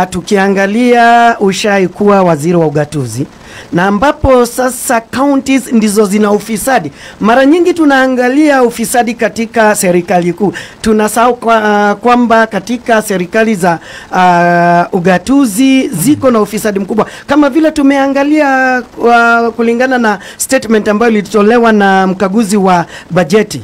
Tukiangalia ushai kuwa waziri wa ugatuzi, na ambapo sasa counties ndizo zina ufisadi. Mara nyingi tunaangalia ufisadi katika serikali kuu, tunasahau kwamba katika serikali za ugatuzi ziko na ufisadi mkubwa, kama vile tumeangalia kulingana na statement ambayo ilitolewa na mkaguzi wa bajeti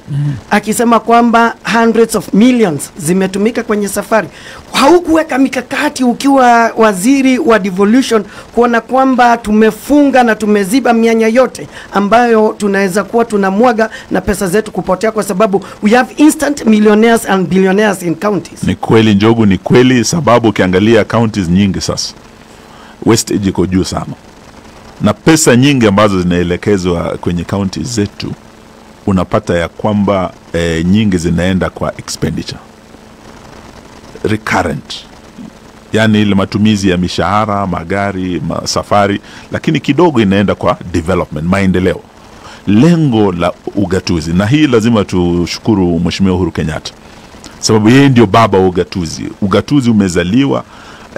akisema kwamba hundreds of millions zimetumika kwenye safari. Haukuweka mikakati ukiwa waziri wa devolution kuona kwamba tumefunga na tumeziba mianya yote ambayo tunaweza kuwa tunamwaga na pesa zetu kupotea, kwa sababu we have instant millionaires and billionaires in counties. Ni kweli Njogu, ni kweli, sababu ukiangalia counties nyingi sasa wastage iko juu sana, na pesa nyingi ambazo zinaelekezwa kwenye counties zetu unapata ya kwamba nyingi zinaenda kwa expenditure recurrent, yani ile matumizi ya mishahara, magari, safari, lakini kidogo inaenda kwa development, maendeleo. Lengo la ugatuzi, na hii lazima tushukuru Mheshimiwa Uhuru Kenyatta, sababu yeye ndio baba wa ugatuzi. Ugatuzi umezaliwa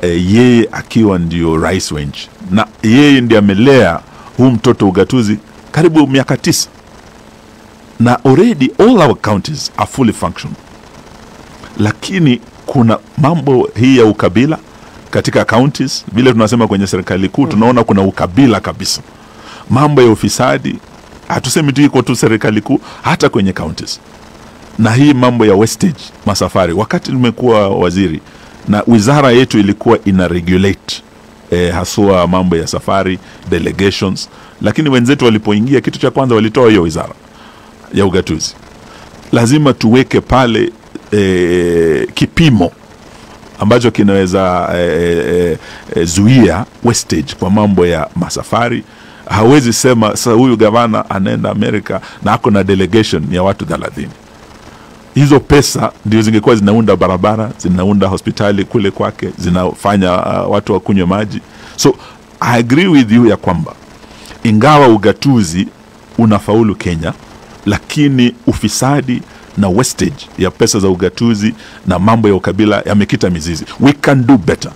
yeye akiwa ndio rais wa nchi, na yeye ndiye amelea huu mtoto ugatuzi karibu miaka 9, na already all our counties are fully functional. Lakini kuna mambo hii ya ukabila katika counties, vile tunasema kwenye serikali kuu tunaona kuna ukabila kabisa. Mambo ya ufisadi hatusemi tu iko tu serikali kuu, hata kwenye counties. Na hii mambo ya wastage masafari, wakati nimekuwa waziri na wizara yetu ilikuwa ina regulate haswa mambo ya safari, delegations, lakini wenzetu walipoingia kitu cha kwanza walitoa hiyo wizara ya ugatuzi. Lazima tuweke pale kipimo ambacho kinaweza zuia wastage kwa mambo ya masafari. Hawezi sema sasa huyu gavana anaenda Amerika na ako na delegation ya watu 30. Hizo pesa ndio zingekuwa zinaunda barabara, zinaunda hospitali kule kwake, zinafanya watu wakunywe maji. So I agree with you ya kwamba ingawa ugatuzi unafaulu Kenya, lakini ufisadi na wastage ya pesa za ugatuzi na mambo ya ukabila yamekita mizizi. We can do better.